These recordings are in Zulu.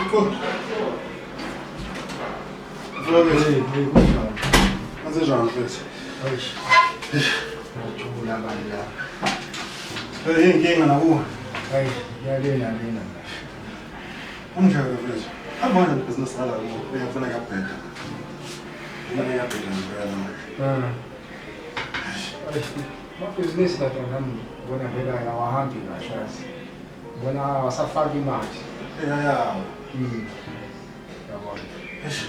Hey, hey, kunjani? Kanjani mfethu? Eish. Ngijabula mani la. Hey, inkinga nakuwe. Hey, yalena lena. Unjani mfethu? Hamba kanjani ibhizinisi ngala kuwe? Uyafuna kuyabheda. Mina ngiyabheda ngempela manje. Ah. Eish, amabhizinisi kade nami ngibona vele awahambi kahle yazi. Ngibona awasafaki imali. Eyayawo. Yabona. Eish.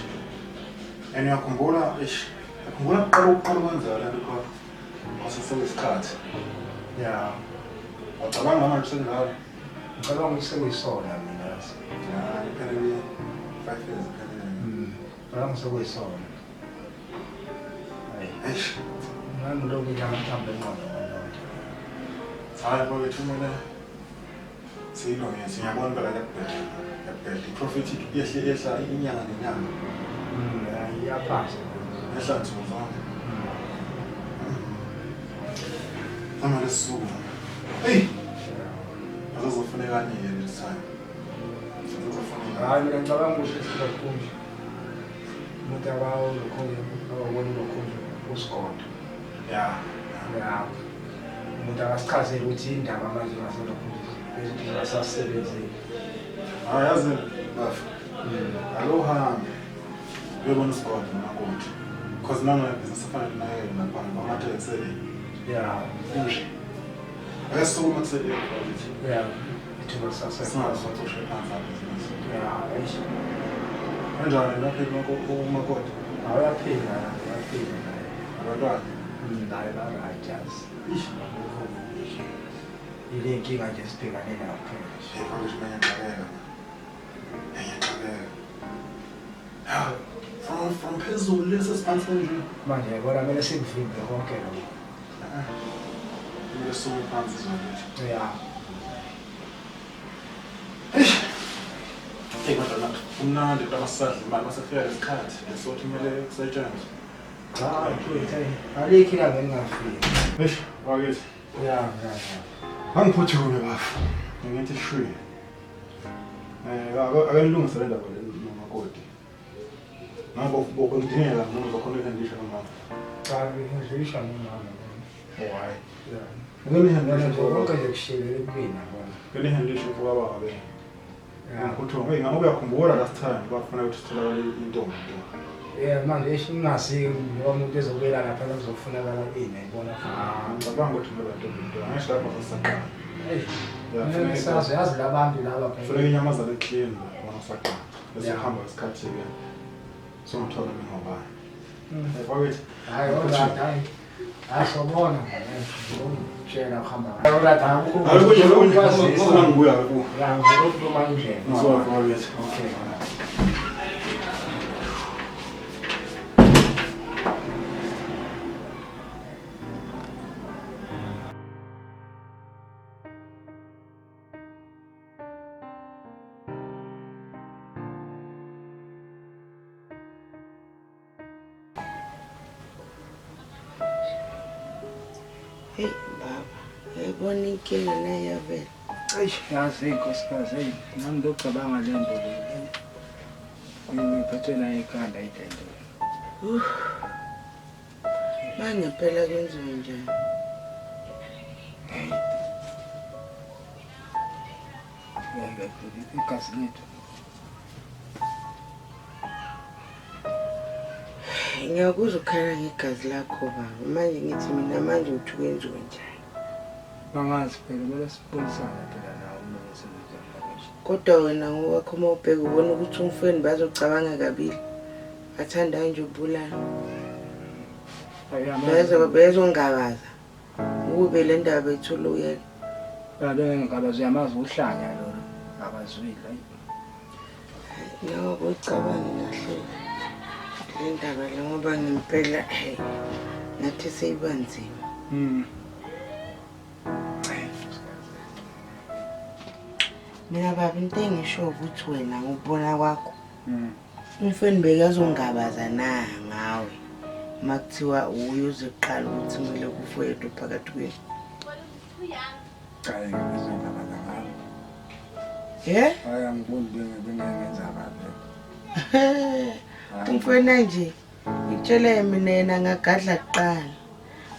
And uyakhumbula, eish. Uyakhumbula kuqala ukuqala ukwenza le nto khona. Kwase isikhathi. Ya. Wacabanga manje senjalo. Ngicabanga ukuthi sekuyisona mina yazi. Ya, iphelele 5 years iphelele. Ngicabanga ukuthi sekuyisona. Hayi, Eish. nami lokhu nje ngihamba engqondo ngalonto. Hayi bakwethu kumele siyilungise. Ngiyabona phela kuyabheda. Kuyabheda. I-profit yehle yehla inyanga nenyanga. Iyaphasa. Yehla nsuku zonke. Noma lesisuku. Hey. Azozofuneka nike this time. Azozofuneka. Hayi, mina ngicabanga ukuthi sizokhunja. Umuntu abawo lokhunja, abawubona lokhunja usigodo. Ya. Ya. Umuntu akasichazele ukuthi indaba manje ngaselokhunja izinto zingasasebenzeli. Hayi yazi bafa. Alo uhambe. Uyobona usigodo nomakoti. Because nami business afanele naye lapha ngamateksi. Ya. Nje. Ake sisukume kusele bakithi. Ya. Ithuba sasa. Singazoxosha phansi business. Ya, eish. Kanjani lapha umakoti? Awuyaphila, uyaphila naye. Abantwana. Naye ba-right yazi. Ish. Ile nkinga nje sibhekane nayo kuphela nje. Hey, bakithi ngiyaqaleka. Ngiyaqaleka. Ya, from phezulu lesi siphansi nje. Manje yabona kumele sikuvimbe konke lokho. Kumele sisuke phansi zonke. Ya. Hey kodwa nathi kumnandi ukuthi abasadla imali masefika lesikhathi lesothi kumele kusetshenzwe. Cha, mfowethu, hayi, alikho ilanga elingafiki. Eish, bakithi. Ya, ya, ya. Angiphuthume bafu. Ngithi shwi. Ake nilungise le ndaba le nomakoti. Ngoba ngidingeka noma uzokhona ukuhandlisha nomama. Cha, ngidlulisha nomama. Oh hayi. Ya. Ake nihandlishe Nje konke nje kushiyelele kumina bona. Ake nihandlishe mfowabo ke. Ya. Ngiphuthume. Hey, ngabe uyakhumbula last time kwakufanele ukuthi sitholakale intombi. Yeah, manje eish ngingazi ngoba umuntu ezobuyela lapha kuzofunakala ini ayibona futhi. Ah, ngicabanga ukuthi ngoba intombi into. Angisho lapho sasaqala. Eish. Ya, Mina sazi yazi labantu laba phela. Funeka inyamazana eclean lapho saqala. Bese Ya. kuhamba isikhathi ke. Songithola mina ngobani. Hey, bakithi. Hayi, alright, hayi. Hayi sobona. Ngizokutshela kuhamba. Alright, akukho. Hayi kunye kunye. Ngibuya ku. Ya, ngizokukhuluma indlela. Ngizwa bakithi. Okay. Hey baba, uyayibona inkinga nayavela. Eish, yazi nkosikazi, hey, nami ngiyocabanga le nto le. Ngiphathwe nayo ikhanda ile nto. Manje ngempela kwenziwe njani? Hey. Ngeke igazi lethu. Ngiyakuzwa ukukhala ngegazi lakho baba. Manje ngithi mina manje uthi kwenziwe njani? Bangazi phela kumele sibonisane phela nawe kumele senze njani manje. Kodwa wena ngokwakho uma ubheka ubona ukuthi umfweni bazocabanga kabili. Bathanda nje ukubulala. Bezongabaza. Ukube le ndaba ethule uyena. Bengingakabazi uyamazi uhlanya lolo. Akazwile. Hayi. Nawe ucabange kahle le ndaba le ngoba ngempela hey ngathi seyiba nzima. Mina baba into engisho ukuthi wena ngokubona kwakho umfweni bekazongabaza na ngawe uma kuthiwa uye uzoqala ukuthi kumele kufe yedwa phakathi kwenu. Cha, ngizongabaza ngami. Eh? Hayi angiboni bengenza kabi. Umfana nje ngitshele mina yena ngagadla kuqala.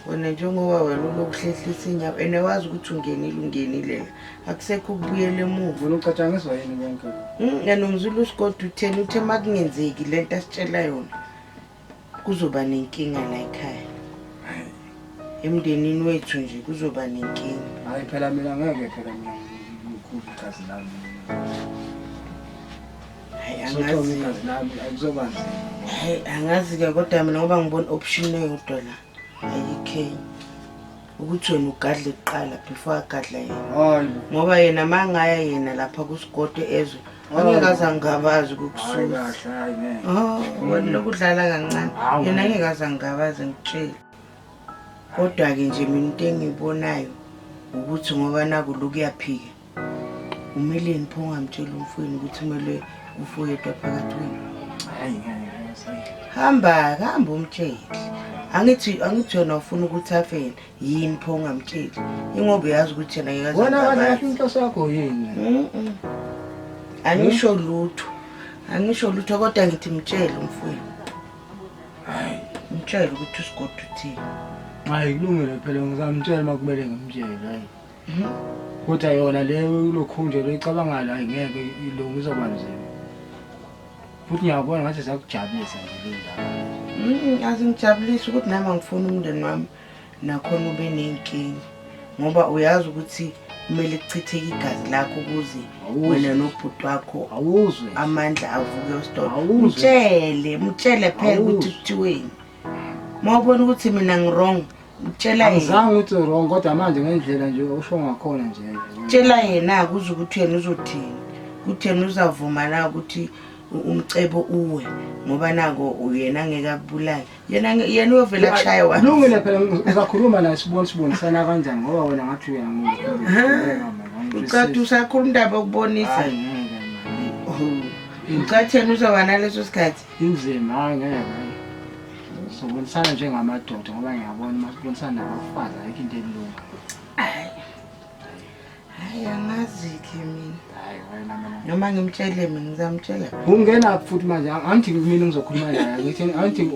Wena njengoba wena ulokuhlehlisa inyawo and wazi ukuthi ungenile la. Akusekho ukubuyela emuva. Wena ucatshangiswa yini konke? Yena umzulu uSigodi utheni uthe makungenzeki lento asitshela yona. Kuzoba nenkinga la ekhaya. Emndenini wethu nje kuzoba nenkinga. Hayi phela mina ngeke phela mina ngikhulu igazi lami. Hayi Sothola angazi. igazi lami akuzoba nzima. Hayi angazi-ke kodwa mina ngoba ngibona option eyodwa la ayikho enye. Ukuthi wena ugadle kuqala before agadla yena. Hayi bo. Ngoba yena mangaya yena lapha kuSigodi ezwe angeke aze angabazi Hayi ukukususa. kahle hayi ngeke. Oh, wena lokudlala kancane. Hawu. Yena angeke aze angabaze ngitshele. Kodwa-ke nje mina into engiyibonayo ukuthi ngoba naku lokuyaphika. Umeleni pho ungamtsheli umfowenu ukuthi kumele ufoyedwa phakathi kwenu? Hayi ngeke hayi. Hamba, hamba umtshele. Angithi wena ufuna ukuthi afe yena, yini pho ungamtsheli? Ingoba uyazi ukuthi yena ngeke aze Wena kahle kahle angabaze. inhloso yakho yini? Angisho lutho. Angisho lutho kodwa ngithi mtshele umfowenu. Hayi. Mtshele ukuthi uSigodi uthini. Hayi kulungile phela ngizamtshela makumele ngimtshele hayi. Kodwa yona leyo lokhu nje loyicabangayo hayi ngeke ilungu izoba nzima. Futhi ngiyabona ngathi zakujabulisa nje le ndaba. Azingijabulisi ukuthi nami angifuni umndeni wami nakhona ube nenkinga. Ngoba uyazi ukuthi kumele kuchitheke igazi lakho ukuze Awuzwe. wena nobhuti wakho Awuzwe. amandla avuke esitolo. Awuzwe. Mtshele phela ukuthi Awuzwe. kuthiweni. Uma ubona ukuthi mina ngi-wrong, mtshela yena. Angizange ukuthi wrong kodwa manje ngendlela nje usho ngakhona nje. Tshela yena kuze ukuthi yena uzothini. Ukuthi yena uzavuma na ukuthi umcebo uwe ngoba nako yena angeke akubulale. Yena uyovela akushaya wa. Kulungile phela ngizakhuluma naye sibone sibonisana kanjani ngoba wena ngathi uyangikhuluma. Ucathi usakhuluma indaba yokubonisa. Hayi ngeke mani. Ucathi yena uzoba naleso sikhathi. Inzima hayi ngeke hayi. Sobonisana njengamadoda ngoba ngiyabona uma sibonisana nabafazi ayikho into elunga. Hayi angazi-ke mina. Hayi wena mina. Noma ngimtshele mina ngizamtshela. Ungena futhi manje angithi mina ngizokhuluma naye ngithi angithi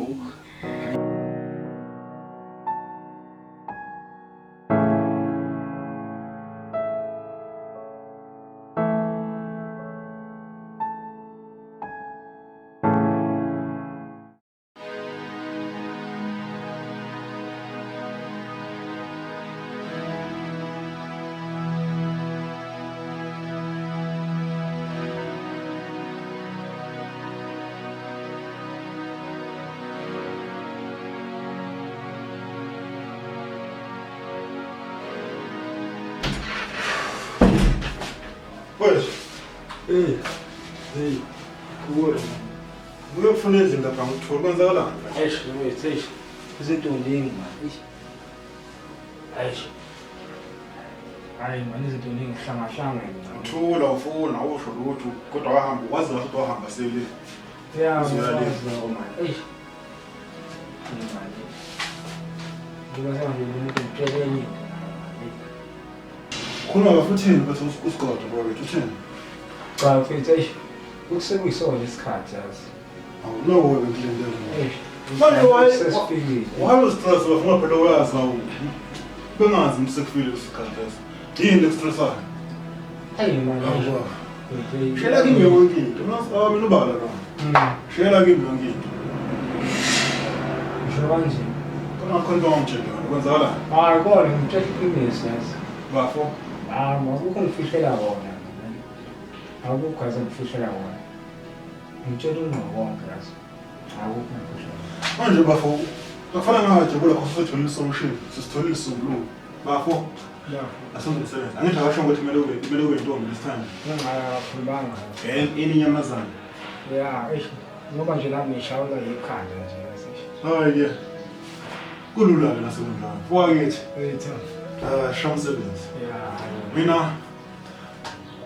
Kwethu, eh hey kuwe uyofuna endlini lapha ngikuthole kwenzakalani? eish wethu eish izinto ningi man eish. Eish. Hayi man izinto ningi hlangahlangene. Uthula ufuna awusho lutho kodwa wahamba wazi kahle ukuthi wahamba sele. Ya Uzoyalisa. ngizwa man eish. Manje. Njengoba sengabe umuntu ngitshele enye into. Khuluma bafuthini bese uSigodi bro wethu uthini? Cha mfethu eish. Kusekuyisona isikhathi yazi. Awunawo wena ngilindele. Eish. Manje Sesifikile. why ustress bafuna phela uyazi awu. Bengazi ukuthi sekufikile isikhathi leso. Yini lekustressayo? Hey man. Awu. Eish. Shela kimi yonke into. Mina mina ubala la. Shela kimi yonke into. Ngisho kanje. Kona khona into ongitshela yona kwenzakalani? Hayi kodwa ngitshela iqiniso yazi. Bafo. Hayi akukho ngifihlela kona. Akukho aze ngifihlela kona. Ngitshela ungqo konke yazi. Akukho ngifihlela. Manje bafo akufanele ngajabula khosi sesitholile isolution, sesitholile isisombululo. Bafo, asenze umsebenzi. Angithi akasho ukuthi kumele ube intombi this time. Ngingakhulumanga. Ini inyamazana. Ya, eish ngoba nje nami ngishawula ikhanda nje yazi. Hayi ke. Kulula ke nasekunjalo. Mfowethu, Wethu. sha umsebenzi. Ya. Mina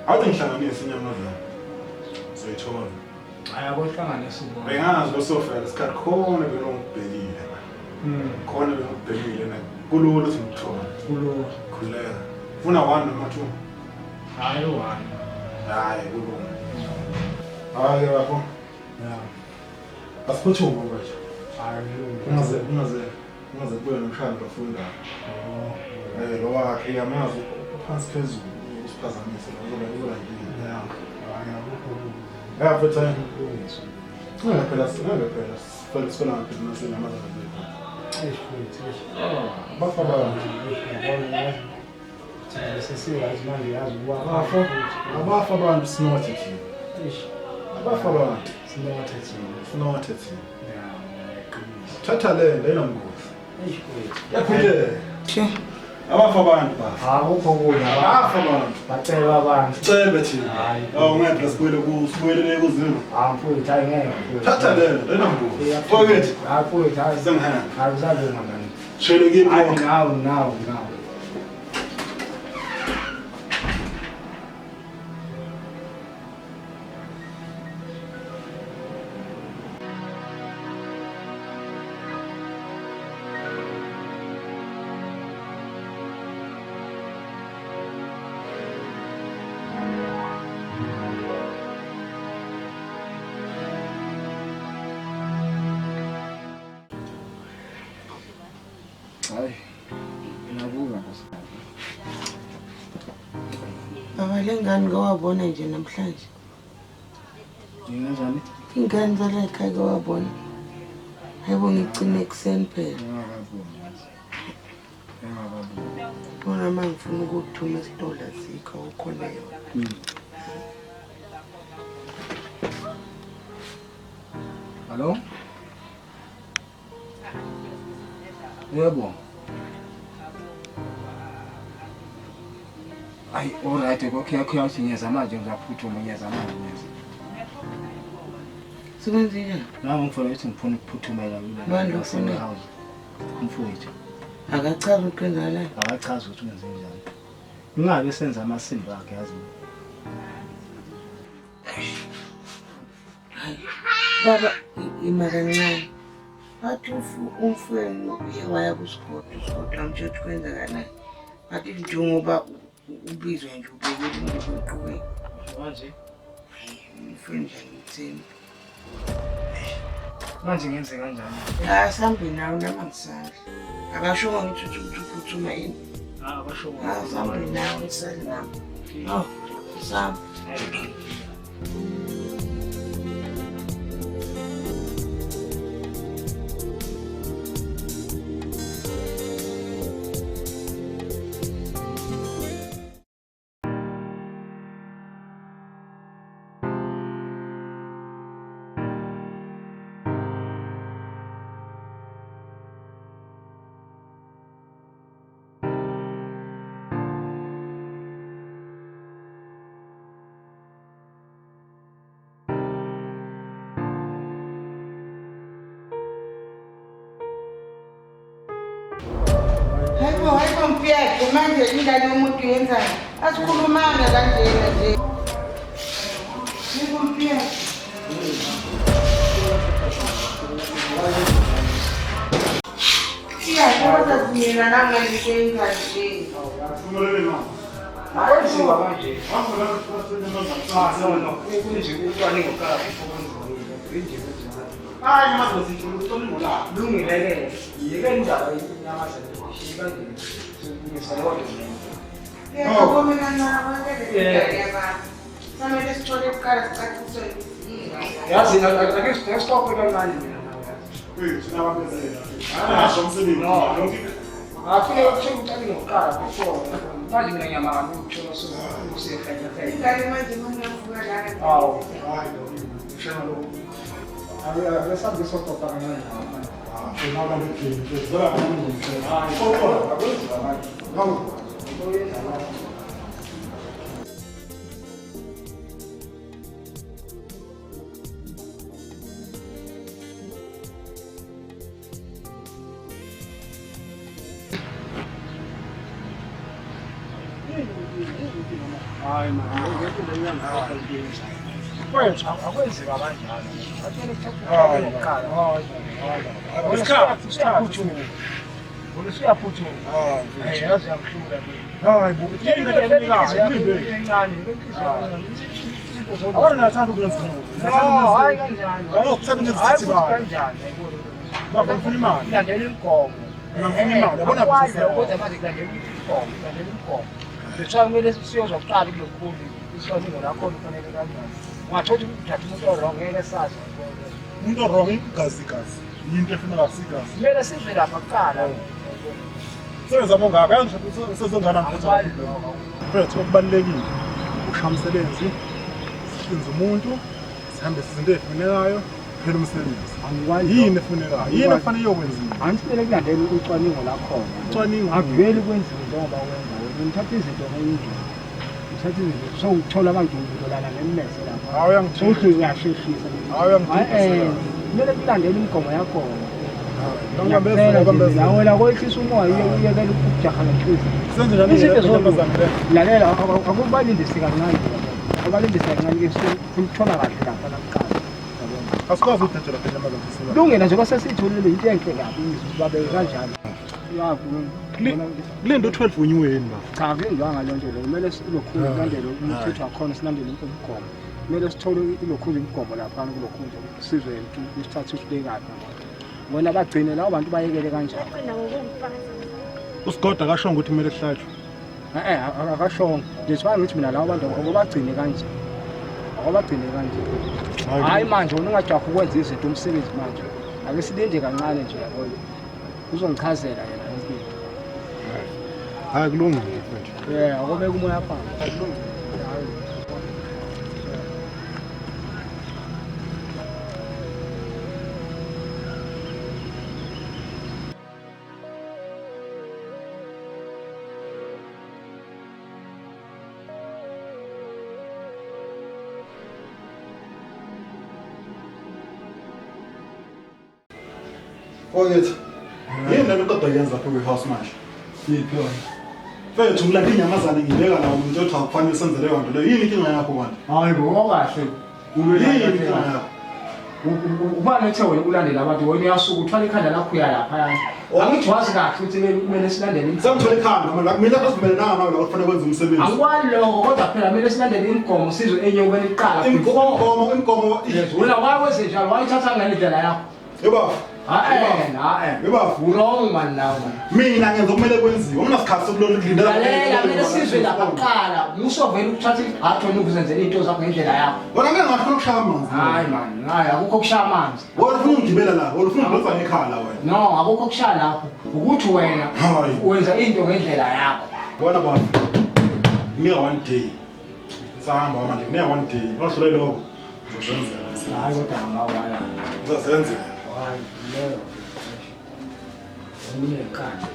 awuthi ngihlanganise inyamazana. Soyithola. Hayi akohlanganisa ubona. Bengazi losofela isikhathi khona benongibhekile. Khona benongibhekile na kulula ukuthi ngikuthole. Kulula. Khululeka. Funa 1 noma 2. Hayi one. Hayi kulungile. Hayi bafo. Ya. Asiphuthume manje. Hayi kulungile. Ungaze kubuye nomshana bafunda. Oh. Lo wakhe yamazi uphansi phezulu usiphazamise lo uzoba inkinga. Ya. Hayi akukho kulungile. Ya futhi Kulungiswa. ngeke phela sifela ngamabhizinisi namazwe ethu. Eish mfethu, eish. Bafa abantu. Eish, yabona yazi. Thina sesirayithi manje yazi ukuba Bafo, abafa abantu sinothe thina. Eish, Abafa abantu sinothe thina. sinothe thina. Ya, iqiniso. Thatha le nto ayinamngozi. Eish mfethu. Yakhululeka. She. Abafa abantu bafa. Akukho okunye. Abafa abantu. Bacela abantu. Sicebe thina. Hayi. Awu ngeke phela sibuyelele kuzimo. Hayi mfowethu, hayi ngeke mfowethu. Thatha le nto ayinamngozi. Mfowethu, Hayi mfowethu, hayi. sengihamba. Hayi kusalunga mani. Shele kimi Hayi konke. nawe, nawe, nawe. Hayi. Ngiyabuza nkosikazi. Baba le ngane ngawabona nje namhlanje. Nginganjani? Ingane zala ekhaya ngawabona. Hayibo ngigcine ekuseni phela. Ngingakaboni. Ngingakaboni. Bona uma ngifuna ukukuthuma esitolo asikho awukhona yona. Hallo? Yebo. Ayi, all right, okay, okay, awuthi ngiyeza manje ngizaphuthuma ngiyeza manje ngiyeza. Sekwenzile? Nami ngifuna ukuthi ngifuna ukuphuthumela kule Bani lo ufuna? house. Mfowethu, Akachazi ukuthi kwenzakalani. akachazi ukuthi wenze njani. Ingabe senza amasimba akhe yazi. Baba ima kancane. Bathi umfowenu uye waya kuSigodi, uSigodi wamtshela ukuthi kwenzakalani. Bathi njengoba ubizwa nje ubhekele ingubo eqhubeke. Manje, Hayi, umfowenu nje angimthembi. manje ngenze kanjani? Asambe nawe noma ngisandla. Akashongo ngithi ukuthi uphuthuma yini. Ah, basho. Asambe nawe ngisale nawe. Oh, sambe. Hayibo, hayibo mfiyakhe manje ingane yomuntu yenzani? Asikhulumanga kanjena nje. Hayibo mfiyakhe. Mfiyakhe kodwa mina nangale yenza nje. Simelele mama. Akwenziwa kanje. Hamba la Ah, no, no. Kunje ucwaningo kuqala before kwenziwa into. Kunje kwenziwa. Hayi manje sithula ucwaningo la. Lungile-ke. Yeke indaba inyamazana ishiye kanje. Silungisa yonke le nto. Mfiyakhe mina nabonke le ngane yabantu. Samele sithole kuqala sicaciswe ukuthi yini kangaka. Yazi ake sixoxe kancane mina nawe yazi. Hey, thina ababezela. Asho umsebenzi. No. Yonke Afike ukuthola ucwaningo kuqala before. Manje mina ngiyamangala ukuthola usefenyefenye. Ingane manje mangavuka lana. Awu. Hayi lo. Ushena lo. Ake sambe soxoxa kancane nawe. Ah, thina ababezela. Zola ngomshela. Hayi, akwenziwa manje. Hawu. Uyenza manje. Hayi mani, akwenziwa kanjalo. Isikhathi, isikhathi. Wena usuyaphuthuma. Ah, Hey, yazi uyangihlula mina. hayi bo, yini into efunekayo? Encane, inhliziyo. Awona nathanda ukuyenza. No, hayi kanjani. Awona ukuthanda into Hayi futhi ezithibayo. kanjani. Baba ngifuna imali. Kulandela imigomo. Mina ngifuna imali, yabona Akwazi business. kodwa manje kulandela imigomo, kulandela imigomo. Kuthiwa kumele siyozwa kuqala kulokhulu iswaningo lakhona kufanele kanjani. Ungathola ukuthi uthatha umuntu o-wrong ngeke sazi. Umuntu o-wrong igazi igazi. Yinto efuneka sigazi. Kumele sizwe lapha kuqala. Sebenza mongaka, yazi sezongana Akubali lokho. Mfethu okubalulekile ukusha umsebenzi, sihlinze umuntu, sihambe izinto ezifunekayo, phela umsebenzi. Angikwazi. Yini efunekayo? Yini efanele iyokwenziwa? Angithi kumele kulandele ucwaningo lakhona. Ucwaningo. Akuveli kwenziwe njengoba wenza wena. Uthatha izinto ngenye indlela. Uthatha izinto sowuthola abantu ngidolana nemmese lapha. Hawu uyangithula. Sowuthi uyasheshisa. Hawu uyangithula. Eh, kumele kulandele imigomo yakhona. Ngiyabezela, ngiyabezela. Wena kwehlisa umoya uyekela ukujaha nenhliziyo. Senze njani Izinto intombazane le? Lalela akubalindisi kancane. Abalindisi kancane ke sifuna kahle lapha nakuqala. Yabona. Asikwazi ukudedela phela intombazane sisiba. Lungile njengoba sesiyitholile into enhle kabi izwe babeke kanjalo. Kulento 12 unyuweni baba. Cha kuyinjwanga le nto leyo. Kumele silokhulu kulandele umthetho wakhona silandele imigomo. Kumele sithole ilokhulu imigomo laphana kulokhu nje sizwe isithathu sibekaphi. Bona bagcine labo bantu bayekele kanjani. Usigoda akashongo ukuthi kumele kuhlatshwe. Akashongo. Nje ngithi mina labo bantu akubagcine kanje. Akubagcine kanje. Hayi manje wena ungajahi ukwenza izinto umsebenzi manje. Ake silinde kancane nje yabona. Uzongichazela yena yonke. Hayi kulungile mfethu. Yeah, akubeke umoya phansi. Kulungile. Hayi. Mfowethu, yini le nto oqeda kuyenza lapha kwi-house manje? Yiphi yona? Mfethu ngilanda inyamazane ngibeka nawo umuntu othi akufanele senze leyo nto leyo. Yini inkinga yakho kanti? Hayi bo, kahle. Yini inkinga yakho? Ubani ethe wena ulandela abantu wena uyasuka uthwala ikhanda lakho uya lapha. Angithi wazi kahle ukuthi kumele silandele imigomo. Sengithole ikhanda manje mina asivumelelanga nawe la kufanele kwenze umsebenzi. Angikwali lokho kodwa phela kumele silandele imigomo sizwe enye kumele iqala. Imigomo, imigomo. Yes, wena wakwenze njalo wayithatha ngale ndlela yakho. Yebo. Hayi, Yebo. wrong man now man. Mina ngenza okumele kwenziwe. Ungasikhathi sokulindela. Lalela kumele sizwe lapha kuqala. Musovela ukuthatha ihathi wena ukuzenzela into zakho ngendlela yakho. Wena ngeke ngafuna ukushaya amanzi. Hayi man, hayi akukho kushaya amanzi. Wena ufuna ungigibela la, wena ufuna ungidonsa ngekhala wena. No, akukho kushaya lapho. Ukuthi wena wenza into ngendlela yakho. Wena baba. Ngika one day. Sahamba manje, ngika one day. Ungahlule lokho. Ngizozenzela. Hayi kodwa ngawala. Ngizozenzela. Hayi, leyo. Unenkani.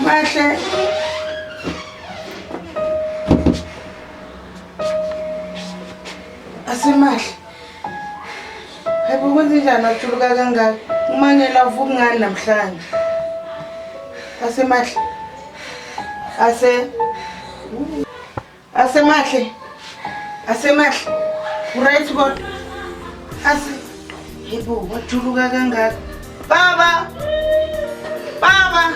Mahle. Asemahle. Hayibo kwenze njani wajuluka kangaka? Umangela uvuka ngani namhlanje? Asemahle. Ase Asemahle. Asemahle. Uright kodwa? Ase Hayibo wajuluka kangaka. Baba. Baba.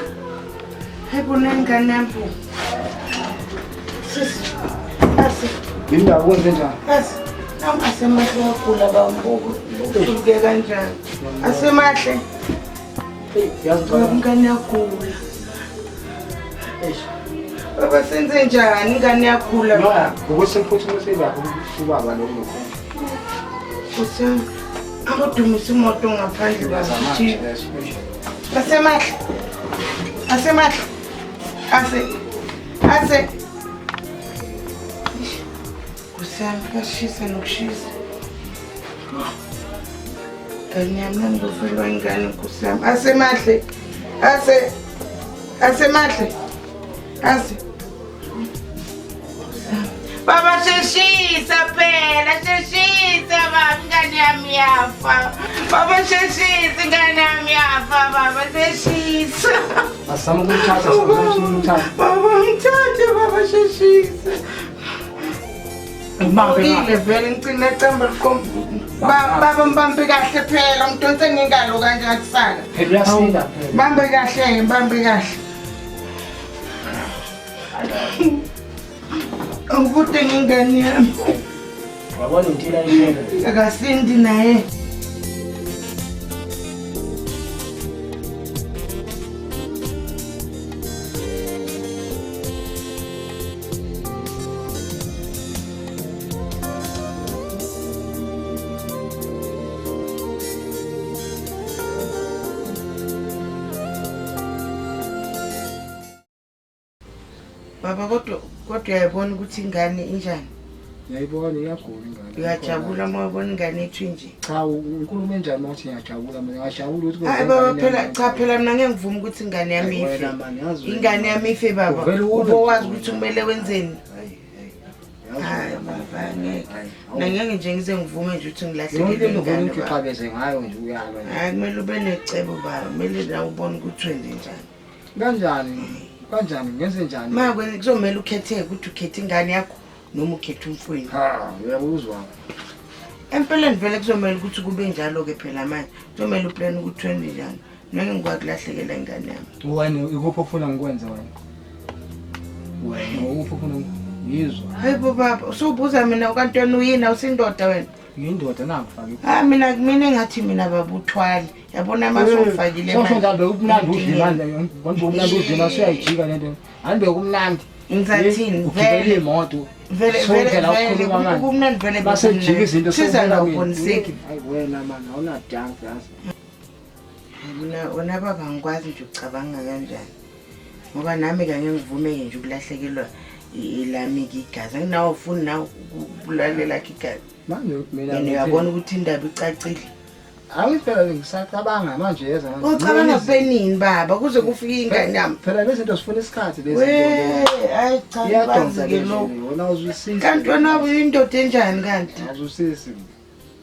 Hayibo nengane yami. Sisi. Ase. Indaba kwenze njani? Ase. Nam asemahle wagula bambuku. Ujuluke kanjani? Asemahle. Yazi Baba ingane yagula. Eish. Baba senze njani ingane yagula No, baba? ukuthi ngiphuthumise lapho ubaba lo lokho. Usem akudumise imoto ngaphandle baba. Manje leso. Asemahle. Asemahle. Ase. Ase. Kusami kashisa nokushisa. Ngane yami ngizofelwa ingane Nkosi yami. Asemahle. Ase. Asemahle. Ase. Baba sheshisa phela, sheshisa baba, ingane yami yafa. Baba sheshisa, ingane yami yafa, baba sheshisa. Asizame ukumthatha, asizame ukumthatha. Baba ngithathe baba sheshisa. Mbambe Ngile vele ngicina camba baba mbambe kahle phela ngidonse ngengalo kanje ngathi saka. Phela uyasinda phela. Bambe kahle, bambe kahle. Angikude ngengane yami. Wabona intila ishela. Akasindi naye. Baba kodwa uyayibona ukuthi ingane injani? Ngiyayibona iyagula ingane. Uyajabula uma ubona ingane yethu inje? Cha, unkulumo enjani uma uthi ngiyajabula mina? Ngiyajabula ukuthi Hayi baba phela cha phela mina ngeke ngivume ukuthi ingane yami ife. Ingane yami ife baba. Ubowazi ukuthi kumele wenzeni. Hayi baba ngeke. Mina ngeke nje ngize ngivume nje ukuthi Yonke ngilahlekele into vele ingane baba. ujuqabeze ngayo nje uyalwa nje. Hayi kumele ube necebo baba, kumele nawe ubone ukuthi wenze njani. Kanjani? Kanjani? Ngenze njani? Ma kuzomele ukhetheke ukuthi ukhethe ingane yakho noma ukhethe umfowenu. Ha, uyakuzwa. Empeleni vele kuzomele ukuthi kube njalo-ke phela manje. Kuzomele uplane ukuthi wenze njani. Ngeke ngikwazi kulahlekela ingane yami. Wena ikuphi ofuna ngikwenze wena? Wena ukuphi ofuna ngizwa? Hayi bo baba, usubuza mina kanti wena uyini awusindoda wena? Ngiyindoda nangifake. Hayi mina engathi mina baba uthwale. Yabona uma sewufakile Sosho njalo bekumnandi udle manje, ngoba umnandi udle mase uyayijika lento. Hayi bekumnandi. Ngizathini? Ugibele Vele imoto. vele Sonke vele la vele ukhuluma manje. kumnandi vele Basejika izinto siza sewubona mina. ngawuboniseki. Hayi wena man, awunadunk yazi. Mina wena baba angikwazi nje ukucabanga kanjani. Ngoba nami ke angeke ngivumeke nje ukulahlekelwa elami-ke igazi. Anginawo ufuni nawe ukulalela lakho igazi. Manje mina Yena uyabona ukuthi indaba icacile. Angithi phela ngisacabanga manje yeza manje. Ucabanga kubenini baba kuze kufike ingane yami. Phela lezi zinto zifuna isikhathi lezi We, zinto. hayi cha Iyadonsa bazi-ke le lokhu. nje, wena awuzwisisi. Kanti wena uyindoda enjani kanti? Awuzwisisi.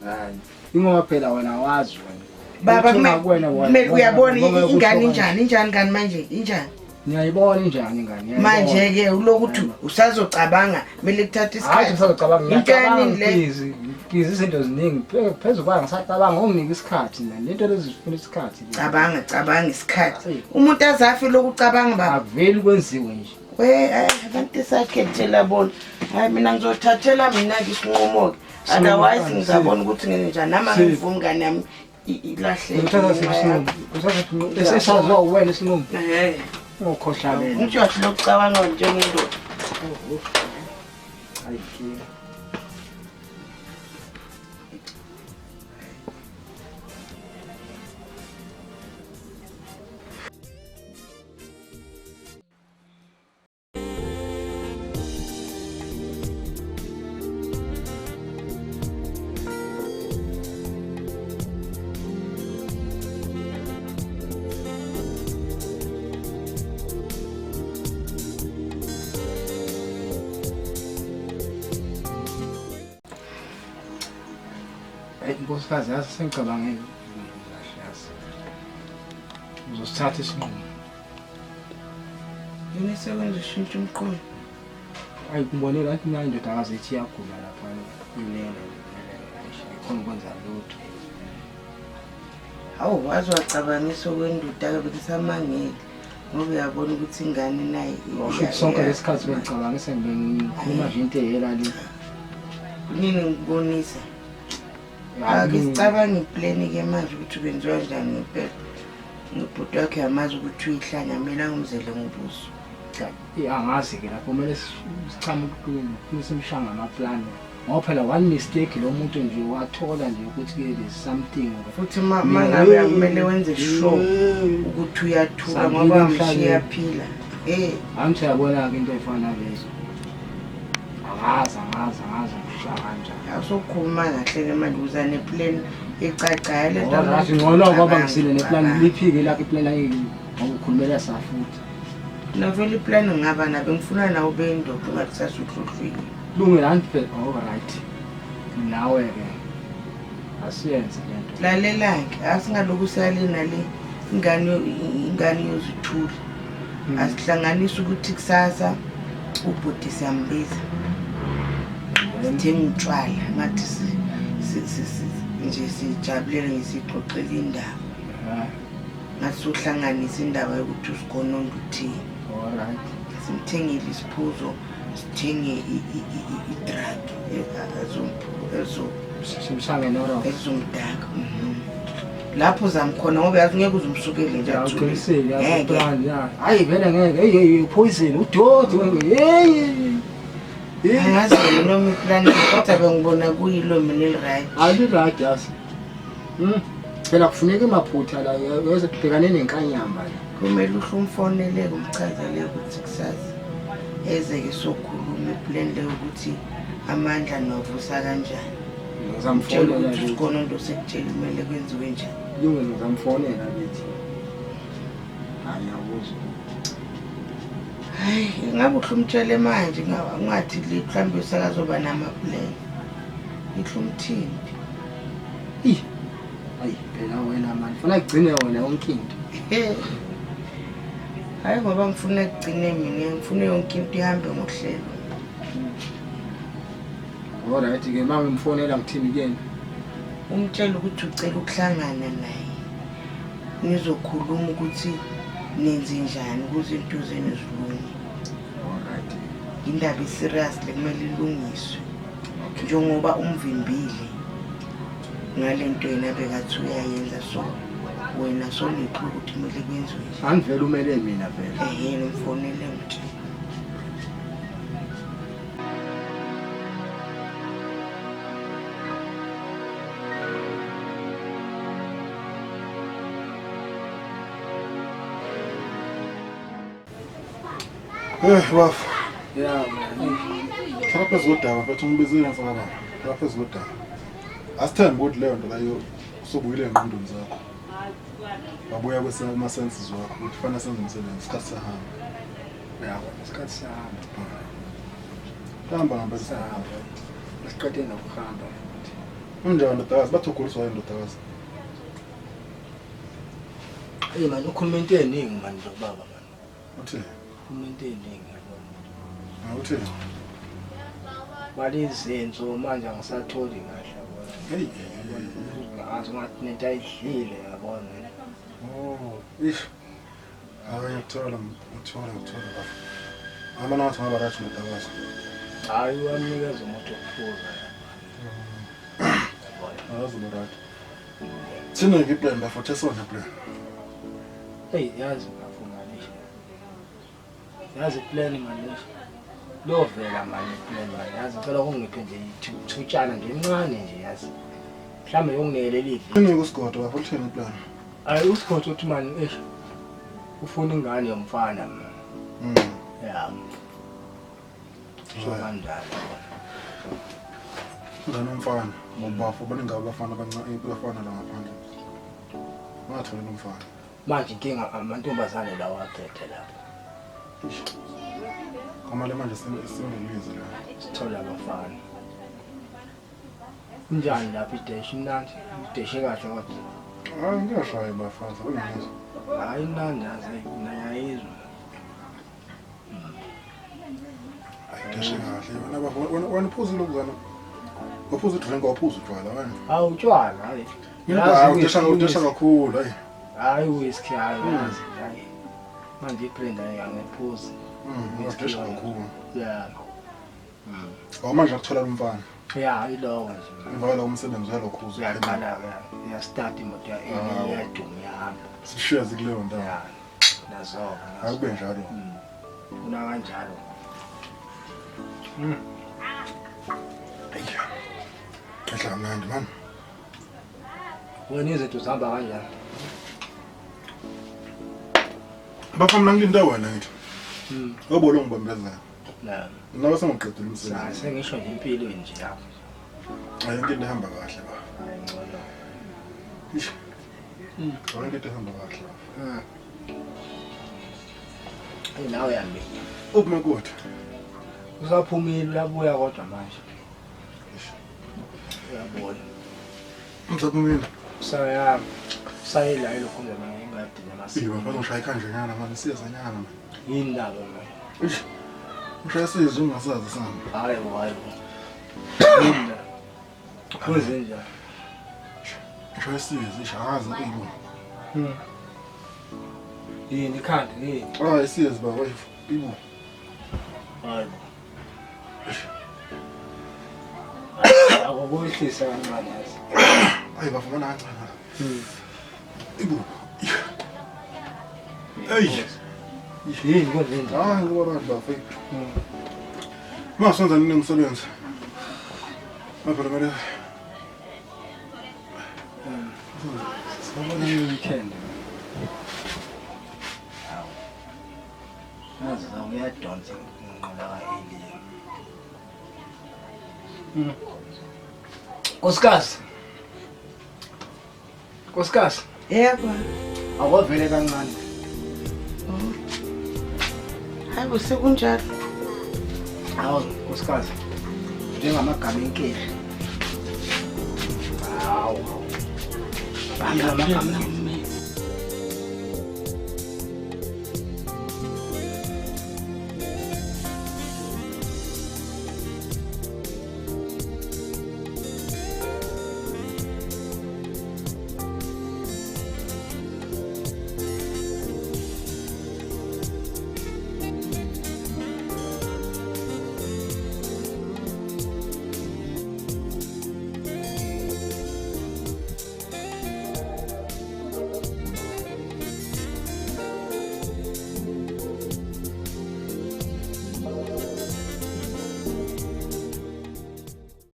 Hayi. Ingoba phela wena awazi wena. Baba Uthi ungakuwena wena. kumele uyabona Ngoba ingane kusho kanje. injani, injani kanti manje injani? Ngiyayibona injani ingane. ngiyayibona. Manje-ke ulokuthi usazocabanga kumele kuthathe Hayi isikhathi. usazocabanga Into ngiyacabanga yaningi le. ngibizi ngibizi izinto ziningi phezu kwayo ngisacabanga unginike isikhathi mina lento lezi zifuna isikhathi. Cabanga cabanga isikhathi. Umuntu azafe lokucabanga baba. Akuveli kwenziwe nje. We hayi abantu esakhethela bona. Hayi mina ngizothathela mina-ke isinqumo-ke. Otherwise ngizabona ukuthi ngenzenjani. Nami angivumi ingane yami ilahleke. Uthatha isinqumo. Uthatha isinqumo. Esaziwa uwena isinqumo. Ehhe. Ungokhohlakele. Ngijwathi lokucabanga njengendoda. Hayi inkinga. Hayi nkosikazi yazi sengicabange kahle yazi. Uzosithatha isinqumo. Yini esekwenza ushintshe umqondo? Hayi ngibonile athi mina indodakazi ethi iyagula lapha ilele ikhona ukwenza lutho. Hawu waze wacabangisa okwendoda-ke bengisamangele ngoba uyabona ukuthi ingane nayo Washo ukuthi sonke lesikhathi bengicabangisa ngikhuluma nje into eyela le. Kunini ngikubonisa? Ake sicabange ipleni-ke manje ukuthi kwenziwa njani ngempela. Ubhuti wakhe uyamazi ukuthi uyihlanya kumele angimzele ngobuso. Cha, angazi-ke lapho kumele sichamuke simshaya ngamaplani. Ngoba phela one mistake lo muntu nje wathola nje ukuthi-ke there's something. Futhi ma ngabe akumele wenze sure ukuthi uyathuka Sambile ngoba emhlabeni. mshiya aphila. Angithi uyabona-ke into ey'fana nalezo. Angazi, angazi, angazi ngishaya kanjani. Awusokhuluma kahle-ke manje uza neplan ecacayo le nto Ngathi ngcono ngoba ngisile neplan liphike lakho iplan ayiki ngoba ukhulumela safuthi. Mina vele iplan ngingaba nabe ngifuna nawe ube indoda ungathi sasuhluhlwile. Lungile angiphela all right. Nawe ke asiyenze lento. Lalela-ke, asingalokhu siyale nale ingane ingane yozithula. Asihlanganise ukuthi kusasa ubhuti siyambiza. Sithenga utshwala ngathi nje sijabulele ngisixoxela indaba. Ngathi sohlanganisa indaba yokuthi usigononda uthini. All right. Simthengele isiphuzo, sithenge i-drug Simshange noro. ezomdaka. Lapho zamkhona ngoba yazi ngeke uze umsukele nje athule. Uqinisile yazi Ngeke. plan ya. Hayi vele ngeke. Hey hey poison udoti hey. Hey. Angazi wena noma iplani kodwa bengibona kuyilo mina eli-right. Ali right yazi. Phela kufuneka emaphutha la yoze kubhekane nenkanyamba la. Kumele uhle umfonele umchazele ukuthi kusasa eze-ke sokhuluma iplani leyo ukuthi amandla novusa kanjani. Mtshela Ngizamfonela ukuthi nje. usigonondo sekutshela kumele kwenziwe njani. Lungile ngizamfonela kithi. Hayi ngiyakuzwa. Hayi, ngabe uhle umtshele manje ungathi le mhlawumbe usakazoba nama-plan. Ihle umthinte. Ih. Hayi phela wena manje funa igcine wena yonke into. Hayi ngoba ngifuna kugcine mina, ngifuna yonke into ihambe ngohlelo. All right ke manje ngimfonela ngithini kuyena? Umtshele ukuthi ucela ukuhlangana naye. Nizokhuluma ukuthi nenze njani ukuze into zenu zilunge. All right. Indaba i-serious le kumele ilungiswe. Njengoba umvimbile ngale nto yena bekathi uyayenza so wena sonephu ukuthi kumele kwenziwe nje. Angivele umele mina vele. Ehhe, ngimfonele ngithini. Bafo. Ya man. Hlala phezu kodaba mfethu ngibizile mfana. Hlala phezu kodaba. Asithembe ukuthi leyo nto leyo usubuyile engqondweni zakho. Wabuya kwesema senses wakho ukuthi fanele senze umsebenzi isikhathi sahamba. Yabo isikhathi sahamba. Hamba ngempela Sahamba. Siqede nokuhamba futhi. Unjani ndodakazi? Bathi uguliswa yini ndodakazi? Hey man ukhuluma into eningi man lo baba man. Uthini? Ukhuluma into eningi yabona. Uthini? Balizinso manje angisatholi kahle yabona. Hey. Ngazi ngathi nento ayidlile yabona. Oh, ish. Hayi ngiyakuthola, ngithola, ngithola bafo. Ngabona ngathi ngaba right ndodakazi. Hayi uyamnikeza umuntu okuphuza. Yabona. Akazi ba right. Thina ke plan bafo, thesona plan. Hey yazi bafo manje. Yazi plan manje. Lovela manje plan manje. Yazi ngicela ukungiphe nje ithutshana nje encane nje yazi. Mhlambe yonginekelela ivi. Thina kusigodo bafo, uthini plan? Hayi usigodo uthi manje eish. Ufuna ingane yomfana man. Ya. Sho kanjalo. Ingane yomfana, ngobafo baningi abafana abancane abafana la ngaphandle. Ungathola umfana. Manje inkinga amantombazane lawa aphethe lapha. Kwamele manje singelize la. Sithola abafana. Kunjani lapha ideshi imnandi? Ideshe kahle kodwa. Hayi ngiyashaya bafazi, uyangizwa. Hayi imnandi yazi mina ngiyayizwa. Hayi ideshe kahle. Wena bafo, wena uphuza lokuzana. Waphuza udrink, waphuza utshwala wena. Hawu utshwala hayi. Hayi udesha udesha kakhulu hayi. Hayi whisky hayi yazi hayi. Manje ibrand angiphuzi. Udesha kakhulu. Yeah. Awu manje akuthola umfana. Ya iloko nje. Imvakala umsebenzi uyalokhuza. Uyaqala ke. Uyastart imoto iyaduma iyahamba. Sishiya zikuleyo ndawo. Ya. Nazo. Akube njalo. Kuna kanjalo. Ehla kamnandi man. Wena izinto zihamba kanjani? Bafana mina ngilinde wena ngithi. Ngoba lo ngibambezela. Na. Nawe sengiqedile umsebenzi. Sengisho nje impilo nje yakho. Hayi yonke into ihamba kahle ba. Hayi ngcono. Ish. Yonke into ihamba kahle. Hey nawe yami. Uphi makoti? Usaphumile uyabuya kodwa manje. Uyabona. Ngisaphumile. Usaya usayela ilokhu nje manje ingadi namasiko. Iba mfana ushaya kanjenyana manje siyazanyana manje. Yini ndaba manje? Eish. Ushaya sizwe ungasazi sami. Hayi bo hayi bo. Yini ndaba? Kwenze njani? Ushaya sizwe ishaza ibo. Yini ikhanda yini? Ah isizwe baba ibo. Hayi bo. Akukuyehlisa kancane yazi. Ayi bafana kancane. Ibo. Ey. Yini kwenze njani? Ah ngibona right bafo. Masenza nini umsebenzi? Manje kumele Sibona i-weekend. Hawu. Ngazi uyadonsa inqola ka-Eliya. Nkosikazi. Nkosikazi, Yebo. awavele kancane. Hayi bo sekunjalo. Hawu, nkosikazi. Njengamagama enkehli. Hawu. Bamba amagama.